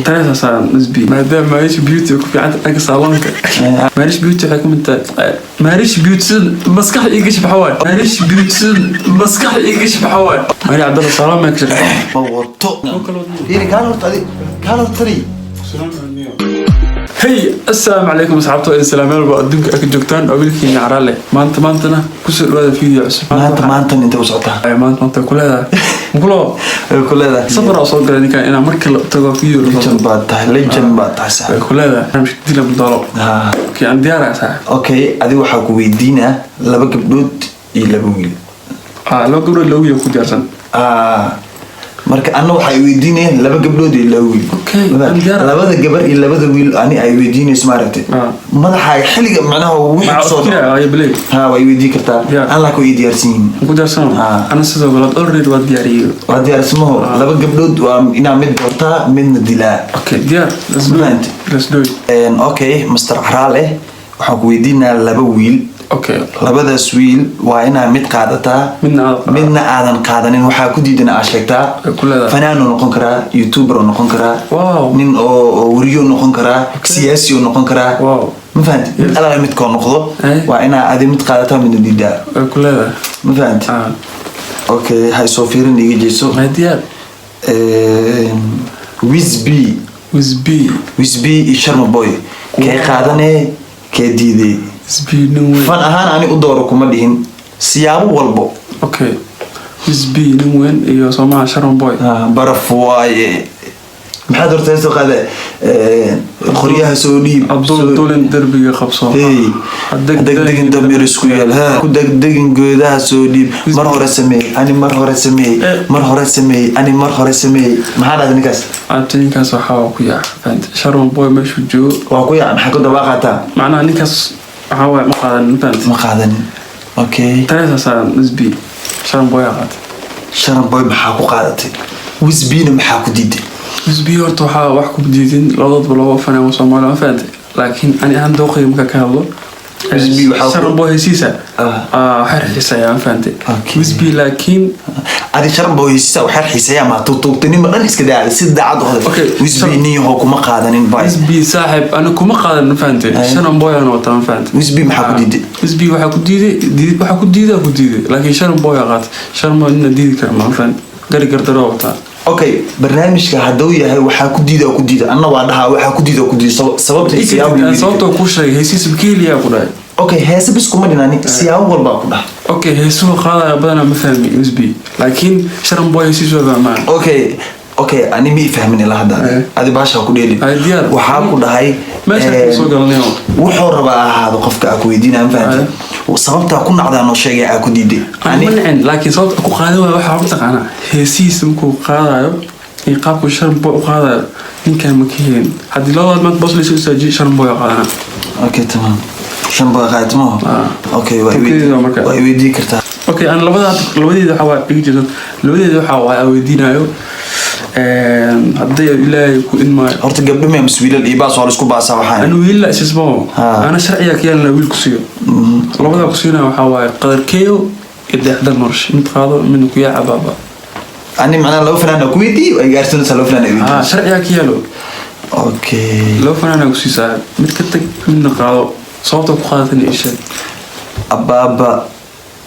Tareesa saaran SB, maadaama Marish Beauty ku fiican tahay dhanka salonka. Marish Beauty waxay ka mid tahay Marish Beauty sida maskaxda ii gashi. Maxaa waaye Marish Beauty sida maskaxda ii gashi? Maxaa waaye Mari Cabdalla salon ma ka shaqeeya? Ma wato. Fiiri, kaal horta, adi kaal horta tari. Hey, assalaamu calaykum asxaabta, waa salaam meel walba adduunka aad ka joogtaan. Oo wiilkiina Caraale maanta maantana kusoo dhawaada video cusub. Maanta maantan intay u socotaa? Ay, maanta maanta ku leedahay mukulo. Way ku leedahay. Safar oo soo galay ninkan inaan marka la tago video la soo Legend baad tahay, legend baad tahay, way saaxiib. ku leedahay barnaamijka dila mudaalo. Ha. Okay, aan diyaaraya, saaxiib. Okay, adi waxaa ku weydiinaa laba gabdhood iyo laba wiil. Ah, laba gabdhood laba wiil ku diyaarsan. Ah, marka anna waxay weydiinayaan laba gabdhood iyo laba wiil. Okay, aan diyaar. Labada gabar iyo labada wiil ani ay weydiinayso, maaragtay? Ah. Madaxaaga xilliga macnaha wixii maxaa kusoo fikiraya ay bilay? Ha, way weydiin kartaa. Diyaar. Aan laakiin way diyaarsan yihiin. Ku diyaarsan. Ah. Ana sidoo kale already waa diyaariyey. Waa diyaarsamaho. Laba gabdhood waa inaa mid doortaa, midna dilaa. Okay, diyaar, let's do it. Fahant. Let's do it. Okay, Mr Caraale, waxaan ku weydiinaa laba wiil. Labadaas wiil waa inaa mid qaadataa, midna aad qaadataa. Midna aadan qaadanin. Waxaa ku diidan aa sheegtaa. Ay ku leedahay. Fanaan uu noqon karaa, youtuber uu noqon karaa, nin oo weriyo noqon karaa, siyaasi uu noqon karaa. Ma fahanti? Mid alaala midkoo noqdo waa inaa adi mid qaadataa, midna diidaa. Way ku leedahay. Ma fahanti? Ah. Okay, ha isoo fiirin, iga jeeso. Ay, diyaar. Wizb. Wizb. Wizb iyo Sharma Boy, kee qaadanee, kee diiday? Wizb nin weyn. Fan ahaan ani u dooro kuma dhihin, siyaabo walbo. Okay, Wizb nin weyn iyo Soomaha Sharma Boy. Ah, baraf waaye. Maxaad horta soo qaada? Qoryaha soo dhiib. Abdul dulin derbiga qabso. Hey. Ha degdegin. Degdegin damir isku yeel, ha ku degdegin, geedaha soo dhiib. Mar hore sameey, ani mar hore sameey. Mar hore sameey, ani mar hore sameey. Maxaa dhahday ninkaas? Abti, ninkaas waxaa ku yaac fahanti Sharma Boy meeshuu joogo. Waa ku yaac? Maxaa ku dabaaqataa? Macnaha ninkaas waxaa waaye ma qaadan, fahanti. Ma qaadanin, okay. Tareesa saaran Wizb, Sharma Boy aa qaatay. Sharma Boy maxaa ku qaadatay? Wizbina maxaa ku diiday? Wizb horta waxaa wax ku diidin labadoodba laba fanaan oo Soomaali, ma fahanti, laakiin ani ahaan dooqayga marka ka hadlo, Wizb waxaa Sharma Boy hesiisa Ah. waxay xiiseeyaa, ma fahanti. Wizb laakiin Adi Sharma Boy hesiisa waxaa xiiseeyaa, ma tuugtuugtanimo dhan iska daacday, si daacad u hadal. Okay, Wizb niyahow kuma qaadanin bay. Wizb, saaxiib, ani kuma qaadan, ma fahanti. Sharma Boy aan wataa, ma fahanti. Wizb maxaa ku diiday? Wizb waxaa ku diiday waxaa ku diiday, laakiin Sharma Boy aa qaatay. Sharma nina diidi kara, ma fahanti, gari gardaro wataa. Okay, barnaamijka hadduu yahay waxaa ku diida ku diida, anna waa dhahaa waxaa ku diida ku diida, sababta iyo siyaabo iyo Sababtoo kuu sheegay, hesiisa keliya ku dhahay. Okay, heese bis kuma dhinani, siyaabo walbaa ku dhaha. Okay, heesuhu qaadaya badanaa ma fahmi Wizb, laakiin Sharma Boy hesiisu waa fahmaan. Okay, ani ma i fahmin ilaa hadda. Adi baasha ku dheeli. Ay, diyaar. Waxaa ku dhahay meesha soo galnayo. Wuxuu rabaa ahaado qofka aa ku weydiinaya, ma fahanti? Sababtaa ku nacdaa noo sheegay aa ku diiday. Ani ma nicin, laakiin sababta ku qaadan waaya waxaa mataqaanaa heesihiisa markuu qaadayo iyo qaabku Sharma Boy u qaadayo ninkan ma ka helin. Haddii labadaad maanta boos laysu istaajiyo, Sharma Boy qaadana. Okay, tamam, shan boy qaadmo. Ah. Okay, waa Okay, marka. waa i weydii kartaa. Okay, aan labada labadeeda waxaa waa dhigi jirto, labadeeda waxaa waa aan weydiinayo hadday Ilaahay ku idmaayo. Horta gabdho miya mise wiilal? Iyo baas waa la isku baasaa waxaan. Anu wiil la isismo. Ah. Ana sharciga ka yeelana wiil ku siiyo. Labadaa ku siinaya waxaa waaye Qadarkeeyo iyo Dayaxdal Nolosha. Mid qaado, midna ku yaaca baaba. Ani macnaha laba fanaan ku weydii, ay gaarsiinaysaa laba fanaan ay weydii. Ah, sharciga ka yeelo. Laba fanaanaa ku siisaa, mid ka tag, midna qaado, sababta ku qaadatana ii sheeg. Abaaba,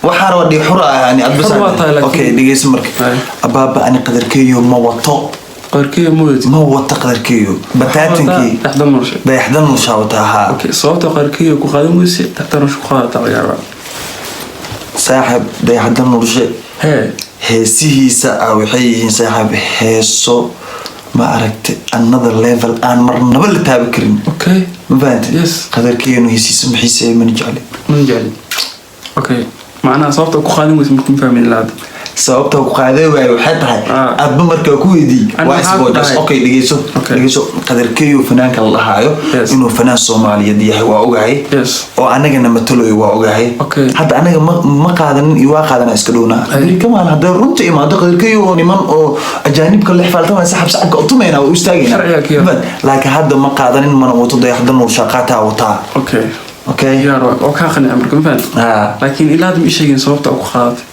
waxaa raba dhii xur ah ani adba. Xur waa tahay, laakiin- Okay, dhegeyso marka. Ay. Abaaba, ani Qadarkeeyo ma wato. Qadarkeeyo ma wadatid? Ma wato Qadarkeeyo bataatankii. Dayaxdal Nolosha. Dayaxdan Nushaa wataa, haa. Okay, sababta Qadarkeeyo ku qaadan weyse, Dayaxdal Nolosha ku qaadata laga yaabaa. Saaxib, Dayaxdan Nurshe hee heesihiisa ah waxay yihiin, saaxib, heeso ma aragtay another level aan marnaba la taaban karin. Ma fahantid? Yes. Qadarkeenu heesiisa ma xiiseeyo, mana jecli. Mana jecli. Okay, macnaha sababta ku qaadan weyse marka ma fahmin ilaa hadda. Sababta ku qaaday waayo waxay tahay Ah. adba markaa ku weydiiy Ani waa maxaa ku isboojas. dhahay? Okay, dhegeyso. Dhegeyso, Qadarkeeyo fanaanka la dhahaayo inuu fanaan Soomaaliyeed yahay waa ogahay oo anagana mataloy waa ogahay. Hadda anaga ma qaadanin iyo waa qaadana iska dhownaa. Ay. Beri kamaan hadday runta imaado, Qadarkeeyo oo niman oo ajaanibka la xifaaltamaya, saxab sacabka u tumayna, waa u istaagayna. Sharciga kiyo. Laakiin hadda ma qaadanin, mana wato. Dayaxda Nuursha qaataa wataa. Okay. Diyaar waa oo kaa qanica marka, ma fahanti? Ah. Laakiin ilaa hadda ma ii sheegin sababta ku qaadatay.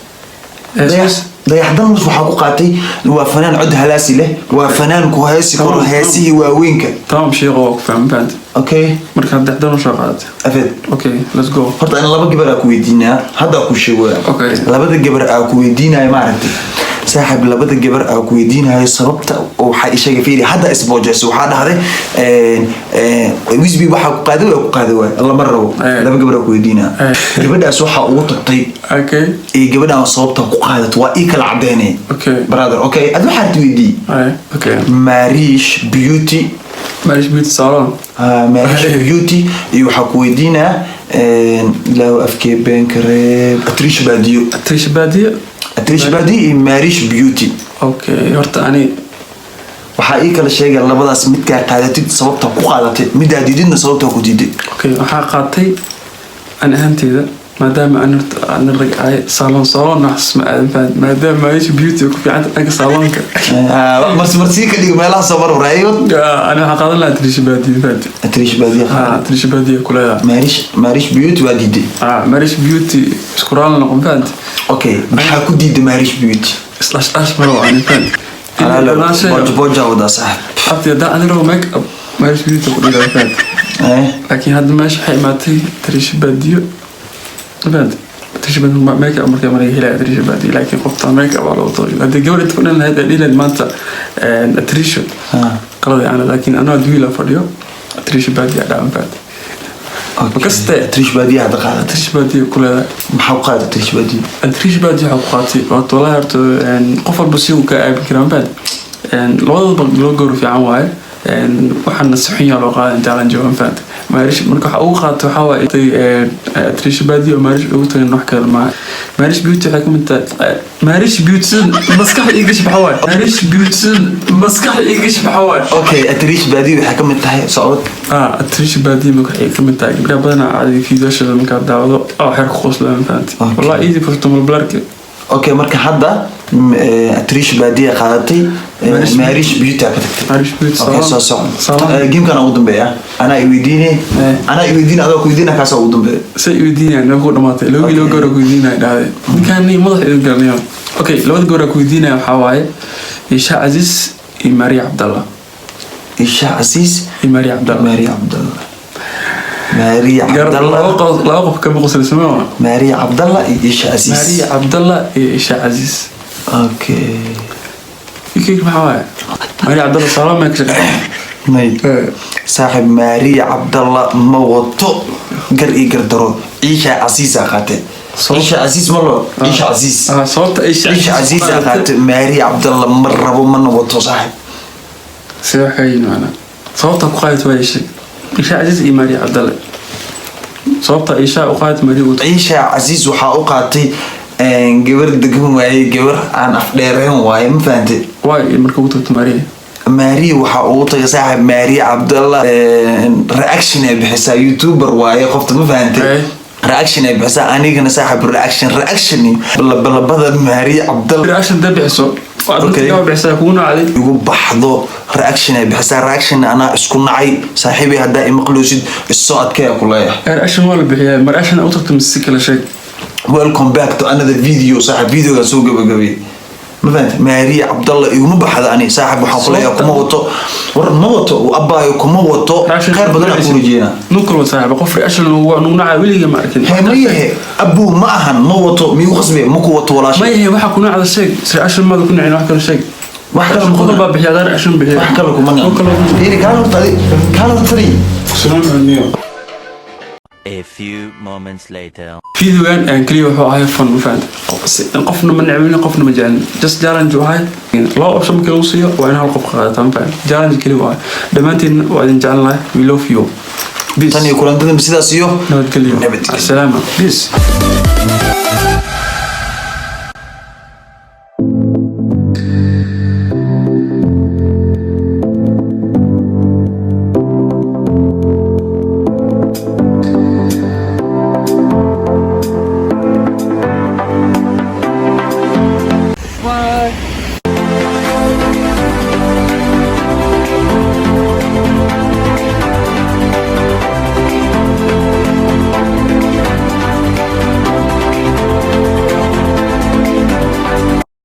Dayaxdalnus waxaa ku qaatay waa fanaan cod halaasi leh, waa fanaan ku heesi karo heesihii waaweynka. Tamam sheekho, waa ku fahmay, fahanti. Okay. Marka Dayaxdalnus waa qaadatay. Afeed. Okay, let's go. Horta ana laba gabar aa ku weydiinaa, hadda ku sheegaya. Okay. Labada gabar aa ku weydiinayo, maaragtay saaxib, labada gabar aa ku weydiinayo sababta oo waxaa isheegay, fiiri, hadda isboojeyso, waxaa dhahday Wisby waxaa ku qaaday, waa ku qaaday, waay lama rabo. Laba gabar aa ku weydiinaa. Gabadhaas waxaa ugu tagtay iyo gabadhaan sababta ku qaadato waa ii kala cadeynay. Brother, okay, ad waxaad weydii. Ay, okay. Marish Beauty. Marish Beauty Salon. Ah, Marish Beauty iyo waxaa ku weydiinaa, ilaahu afkee been ka reeb, Atrish Baadiyo. Trish Baadiyo. Atrish Baadiyo iyo Marish Beauty. Okay, horta ani Waxaa ii kala sheegay labadaas midkaa qaadatid sababta ku qaadatay, midaa diididna sababta ku diiday. Okay, waxaa qaatay ani ahaanteyda maadaama aan horta aan rag ahay, salon salon waxas ma aadan fahan, maadaama Marish Beauty ku fiican dhanka salonka. Marsi marsii ka dhigo meelaha soo mar waraayo. Ani waxaa qaadan lahaa Trish Baadiyo, fahanti. Atrish Baadiyo. Ha, Trish Baadiyo kuleedahay. Marish Beauty waa diiday. Ah, Marish Beauty isku raali noqon, fahanti. Okay, maxaa ku diiday Marish Beauty? Slash ash maro ani, fahanti. Boja boja wadaa, saaxib. Abti, haddaan ani rabo make up, Marish Beauty ku dhigaa, fahanti. Laakiin hadda meesha waxay imaatay Trish Baadiyo, fahanti. Trish Baadiyo make up markaa malaga helaya Trish Baadiyo, laakiin qofta make up waa loogu talagalay. Haddii gabadh inta ku dhan lahayd ay dhihi lahayd maanta Trisho qalad yaana, laakiin anoo wiil fadhiyo, Trish Baadiyo dhawan, fahanti. Kaste. Atrish Baadiyo hadda qaadatay. Trish Baadiyo ku leedahay. Maxaa ku qaadatay Trish Baadiyo? Trish Baadiyo waxaa ku qaatay horta, wallahi, horta qof walba si uu ka aabin karaa, ma fahanti. Labadaba loo gowr fiican waaye, waxaana si xun yaa loo qaadan challenge, ma fahanti. Marish marka waxa ugu qaatay waxaa waaye Trish Baadiyo oo Marish ugu tagan, wax kale maaha. Marish Beauty waxay ka mid tahay, Marish Beauty sida maskaxda ii gashi maxaa waaye, Marish Beauty sida maskaxda ii gashi maxaa waaye. Okay, Atrish Baadiyo waxay ka mid tahay socod. Ah, Trish Baadiyo marka waxay ka mid tahay gabdhaha badanaa caadi fiidoshada markaa daawado oo xeer ku qosla, ma fahanti. Wallahi easy furto malbalarki. Okay, marka hadda Atrish Baadiya qaadatay, Marish. Marish Beauty aa ka tagtay. Marish Beauty. Okay, soo soco. Salon. Gamekan ugu dambeeya anaa i weydiine. Anaa i weydiine, adoo ku weydiina, kaasaa ugu dambeeya. Say i weydiinayaan ku dhamaatay laba laba goor ku weydiinaya dhahday ninkaan madax idin garanayo. Okay, labada goor ku weydiinaya waxaa waaye Isha Aziz iyo Maria Cabdallah. Isha Casiis. Iyo Maria Cabdallah. Maria Cabdallah, Maria laba Cabdallah. qof, laba qof kama qoslaysa ma Maria Cabdallah iyo Isha Casiis. Maria Cabdallah iyo Isha Aziz. Okay. Ikeyk maxaa waaye Maria Cabdallah salaam ma ka shaqeyn. May, saaxib, Maria Cabdallah ma wato gar iyo gardaro, Ciisha Casiisa qaatay. Ciisha Casiis ma loo, Ciisha Casiis. Ah, sababta Isha Ciisha Casiisa qaatay, Maria Cabdallah ma rabo mana wato, saaxib. Sida wax kaga yihin macnaa sababta ku qaadata waa isha Isha Aziz iyo Maria Cabdallah, sababta Isha u qaadat Maria u Ciisha Casiis waxaa u qaatay gabar degan waaye, gabar aan afdheereen waaye, ma fahantay? Waay marka ugu tagto Maria. Maria waxaa ugu tagay, saaxib, Maria Cabdallah reaction ay bixisaa, youtuber waaye qofta, ma fahantay? Reaction ay bixisaa, anigana saaxib reaction labalabada Maria Cabdallah. Reaction da bixiso. Okay. Okay, bixisaa kugu nacday. Igu baxdo reaction ay bixisaa, reaction anaa isku nacay, saaxiibay, haddaa imaqloosid isoo adkeeya ku leeyahay. Reaction waa la bixiyaa ma reaction u tagto mise si kale sheeg. Welcome back to another video, saaxib. Videogaan soo gabagabay, ma fahantay? Maria Cabdallah iguma baxda ani, saaxib, waxaan ku leeyahay kuma wato, war ma wato, abbaayo, kuma wato. Khayr badan aan ku rajeynaa. Nukul saaxiib, qof reaction waa nugu nacay weliga ma arkin. He ma yahe abuu, ma ahan, ma wato, miyuu khasbe ma ku wato ma walaashay. Yahe waxa ku nacda sheeg, reaction maada ku nacin, wax kale sheeg. Wax kale qof kuma baa bixiya, hadaa reaction bixiya. Wax kale kuma Wax kale nacin. Fiiri, kaala horta adi, kaala horta tari. Salaam alaikum. A few moments later. Videogan aan kaliya wuxuu ahay fun, ma fahanta? Qofna ma necbin, qofna ma jecelin, just challenge uu ahay. Laba option markii lagu siiyo waa in hal qof qaadataa, ma fahanta? Challenge kaliya uu ahay. Dhammaantiin waa idin jecel nahay. We love you. Peace. Tan iyo kulantada sidaas iyo nabadgelyo. Nabadgelyo. Asalaama, peace.